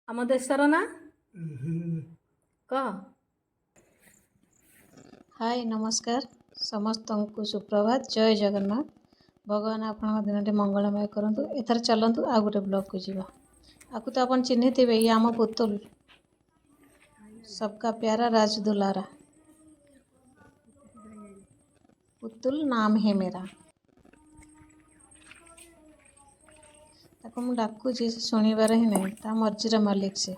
ଆମ ଦେଶର ନାଁ କହ। ହାଏ, ନମସ୍କାର ସମସ୍ତଙ୍କୁ, ସୁପ୍ରଭାତ, ଜୟ ଜଗନ୍ନାଥ। ଭଗବାନ ଆପଣଙ୍କ ଦିନଟି ମଙ୍ଗଳମୟ କରନ୍ତୁ। ଏଥର ଚାଲନ୍ତୁ, ଆଉ ଗୋଟେ ବ୍ଲଗ୍କୁ ଯିବା। ଆକୁ ତ ଆପଣ ଚିହ୍ନିଥିବେ, ଇଏ ଆମ ପୁତୁଲ, सबका प्यारा राज दुलारा पुतुल नाम है मेरा। ତାକୁ ମୁଁ ଡାକୁଛି, ସେ ଶୁଣିବାର ହିଁ ନାହିଁ। ତା ମର୍ଜିର ମାଲିକ ସେ।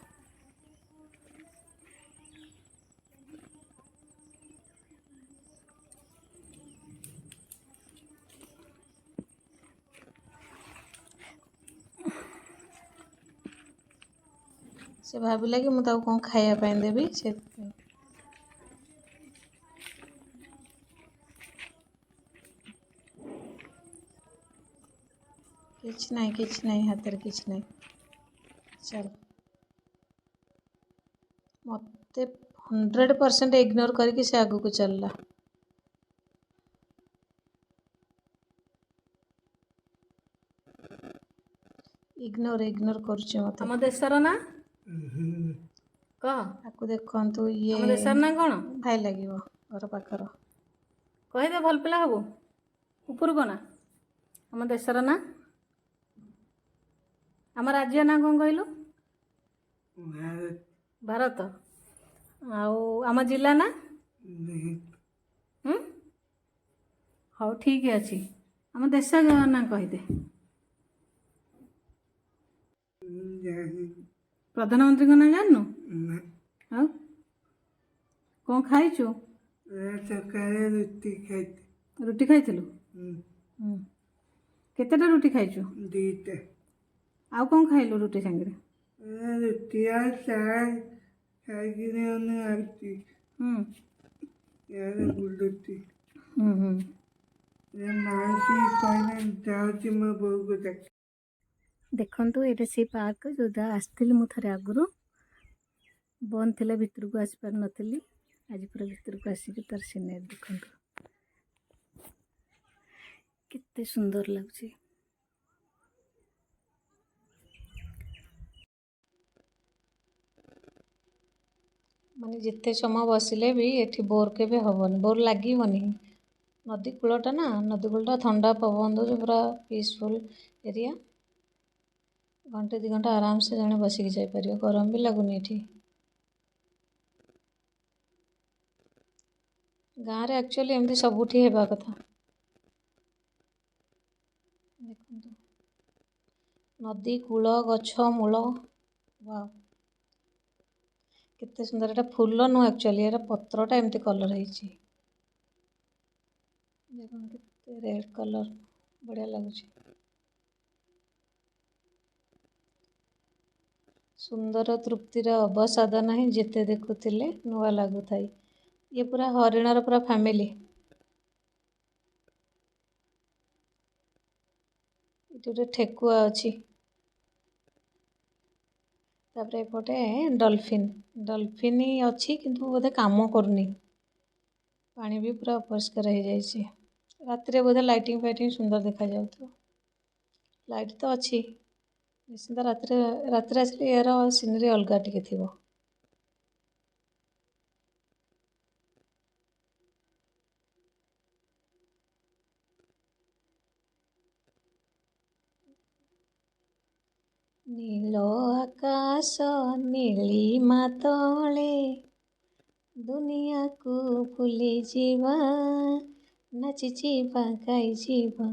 ସେ ଭାବିଲା କି ମୁଁ ତାକୁ କ'ଣ ଖାଇବା ପାଇଁ ଦେବି, ସେଥିପାଇଁ। କିଛି ନାହିଁ, କିଛି ନାହିଁ, ହାତରେ କିଛି ନାହିଁ। ଚାଲ। ମୋତେ 100% ଇଗ୍ନୋର କରିକି ସେ ଆଗକୁ ଚାଲିଲା। ଇଗ୍ନୋର, ଇଗ୍ନୋର କରୁଛି ମୋତେ। ଆମ ଦେଶର ନାଁ କହ। ଆକୁ ଦେଖନ୍ତୁ, ଇଏ ଆମ ଦେଶର ନାଁ କ'ଣ? ଭାଇ ଲାଗିବ, ଘର ପାଖର। କହିଦେ, ଭଲ ପିଲା ହବୁ। ଉପରକୁ ନା। ଆମ ଦେଶର ନାଁ, ଆମ ରାଜ୍ୟ ନାଁ କ'ଣ କହିଲୁ? ଭାରତ। ଆଉ ଆମ ଜିଲ୍ଲା ନାଁ? ହୁଁ, ହଉ, ଠିକ୍ ଅଛି। ଆମ ଦେଶ ନାଁ କହିଦେ। ପ୍ରଧାନମନ୍ତ୍ରୀଙ୍କ ନାଁ ଜାଣିନୁ? ଆଉ କ'ଣ ଖାଇଛୁ? ସକାଳେ ରୁଟି ଖାଇଛି। ରୁଟି ଖାଇଥିଲୁ? ହୁଁ। କେତେଟା ରୁଟି ଖାଇଛୁ? 2ଟା। ଆଉ କ'ଣ ଖାଇଲୁ ରୁଟି ସାଙ୍ଗରେ? ରୁଟି ଆଉ ଚା ଖାଇକିରି ଆସୁଛି। ଇଆଡ଼େ ବୁଲୁଛି। ହୁଁ ହୁଁ ମାଉସୀ କହିଲେ, ଯାଉଛି ମୋ ବୋଉକୁ ଡାକି। ଦେଖନ୍ତୁ, ଏଇଟା ସେଇ ପାର୍କ ଯେଉଁଟା ଆସିଥିଲି ମୁଁ ଥରେ ଆଗରୁ। ବନ୍ଦ ଥିଲା, ଭିତରକୁ ଆସିପାରିନଥିଲି। ଆଜି ପୁରା ଭିତରକୁ ଆସିକି ତାର ସିନେରୀ ଦେଖନ୍ତୁ, କେତେ ସୁନ୍ଦର ଲାଗୁଛି। ମାନେ ଯେତେ ସମୟ ବସିଲେ ବି ଏଠି ବୋର୍ କେବେ ହେବନି, ବୋର୍ ଲାଗିବନି। ନଦୀ କୂଳଟା ନା, ନଦୀ କୂଳଟା ଥଣ୍ଡା ପବନ ଦେଉଛି, ପୁରା ପିସଫୁଲ୍ ଏରିଆ। ଘଣ୍ଟେ 2 ଘଣ୍ଟା ଆରାମସେ ଜଣେ ବସିକି ଯାଇପାରିବ। ଗରମ ବି ଲାଗୁନି ଏଠି। ଗାଁରେ ଆକ୍ଚୁଆଲି ଏମିତି ସବୁଠି ହେବା କଥା। ଦେଖନ୍ତୁ, ନଦୀ କୂଳ, ଗଛ ମୂଳ, ୱାଓ, କେତେ ସୁନ୍ଦର! ଏଇଟା ଫୁଲ ନୁହଁ ଆକ୍ଚୁଆଲି, ଏଇଟା ପତ୍ରଟା ଏମିତି କଲର୍ ହେଇଛି। ଦେଖନ୍ତୁ, କେତେ ରେଡ଼୍ କଲର୍, ବଢ଼ିଆ ଲାଗୁଛି। ସୁନ୍ଦର ତୃପ୍ତିର ଅବସାଦ ନାହିଁ, ଯେତେ ଦେଖୁଥିଲେ ନୂଆ ଲାଗୁଥାଏ। ଇଏ ପୁରା ହରିଣର ପୁରା ଫ୍ୟାମିଲି। ଏଠି ଗୋଟେ ଠେକୁଆ ଅଛି। ତାପରେ ଏପଟେ ଡଲଫିନ୍, ଡଲଫିନ୍ ଅଛି କିନ୍ତୁ ବୋଧେ କାମ କରୁନି। ପାଣି ବି ପୁରା ଅପରିଷ୍କାର ହେଇଯାଇଛି। ରାତିରେ ବୋଧେ ଲାଇଟିଂ ଫାଇଟିଂ ସୁନ୍ଦର ଦେଖାଯାଉଥିବ। ଲାଇଟ୍ ତ ଅଛି ନିଶ୍ଚିନ୍ତ। ରାତିରେ, ରାତିରେ ଆସିଲେ ଏହାର ସିନେରୀ ଅଲଗା ଟିକେ ଥିବ। ନୀଳ ଆକାଶ ନୀଳିମା ତଳେ ଦୁନିଆକୁ ଭୁଲିଯିବା, ନାଚିଯିବା, ଗାଇଯିବା।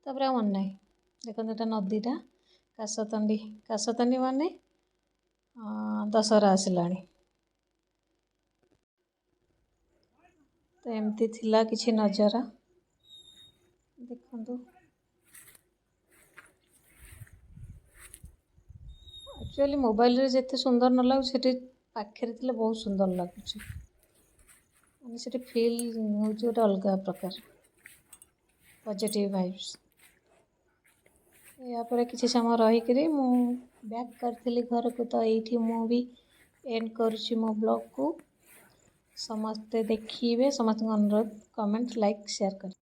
ତାପରେ ଆଉ ମନେ ନାହିଁ। ଦେଖନ୍ତୁ, ଏଇଟା ନଦୀଟା କାଶତଣ୍ଡି। କାଶତଣ୍ଡି ମାନେ ଦଶହରା ଆସିଲାଣି। ତ ଏମିତି ଥିଲା କିଛି ନଜାରା, ଦେଖନ୍ତୁ। ଆକ୍ଚୁଆଲି ମୋବାଇଲରେ ଯେତେ ସୁନ୍ଦର ନ ଲାଗୁଛି, ସେଠି ପାଖରେ ଥିଲେ ବହୁତ ସୁନ୍ଦର ଲାଗୁଛି। ମାନେ ସେଠି ଫିଲ୍ ହେଉଛି ଗୋଟେ ଅଲଗା ପ୍ରକାର ପଜିଟିଭ୍ ଭାଇବ୍ସ। ଏହାପରେ କିଛି ସମୟ ରହିକରି ମୁଁ ବ୍ୟାକ୍ କରିଥିଲି ଘରକୁ। ତ ଏଇଠି ମୁଁ ବି ଏଣ୍ଡ କରୁଛି ମୋ ବ୍ଲଗ୍କୁ। ସମସ୍ତେ ଦେଖିବେ, ସମସ୍ତଙ୍କୁ ଅନୁରୋଧ, କମେଣ୍ଟ, ଲାଇକ୍, ସେୟାର କରିବେ।